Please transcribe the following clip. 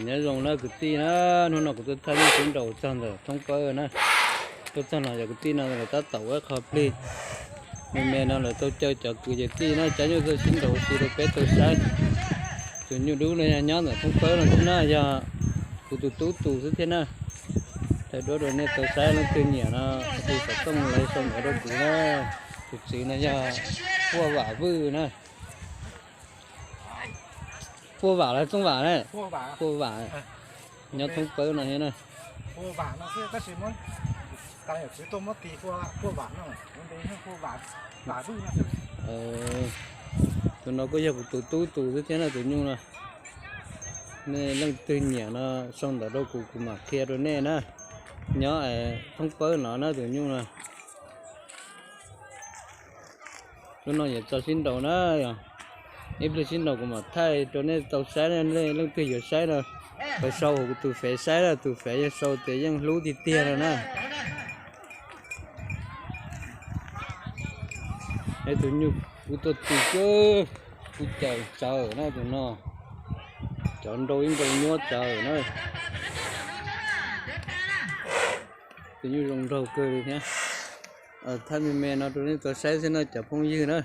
Nyob zoo na kwv tij na, hnub no kuv tuaj thaij nyuj sib nraus txog ntawm thoob pawb na. Tuaj txog no yog kwv tij no lawv tab tom ua qho plig me me no lawv tau caw cov kwv yawm tij na cab nyuj tuaj sib nraus ua si rau peb tau saib. Tus nyuj dub no yog nyob ntawm thoob pawb no xwb na, yog kuv tus tub tus xwb thiab na. Thaij duab rau nej tau saib, leej twg nyiam no hu xov tooj los sau ntawv rau kuv na. Tus tswv no yog Puaj Vam Vwj na. Puaj Vam los Txooj Vam na? Puaj Vam, nyob thoob pawb no thiab na. Tus no kuj yog kuv tus tub tus xwb thiab na tus nyuj no. Nej leej twg nyiam no sau ntawv rau kuv, kuv mam qhia rau nej na. Nyob thoob pawb no na tus nyuj no. Hnub no yuav tso sib nraus na, ib pliag sib nraus kuv mam thaij rau nej tau saib, leej twg yuav saib no, pab sau hauv kuv tus fev saib na, tus fev yog sau tias Yeej Hlub tiag tiag no na. Es tus nyuj kuj tuaj tis kub, kuj cawm tsawv na tus no, cov nrau ib nrau nyuaj tsawv na. Tus nyuj zoo nraug kawg li thiab. Thaij me me no rau nej tau saib xwb na cov phooj ywg na.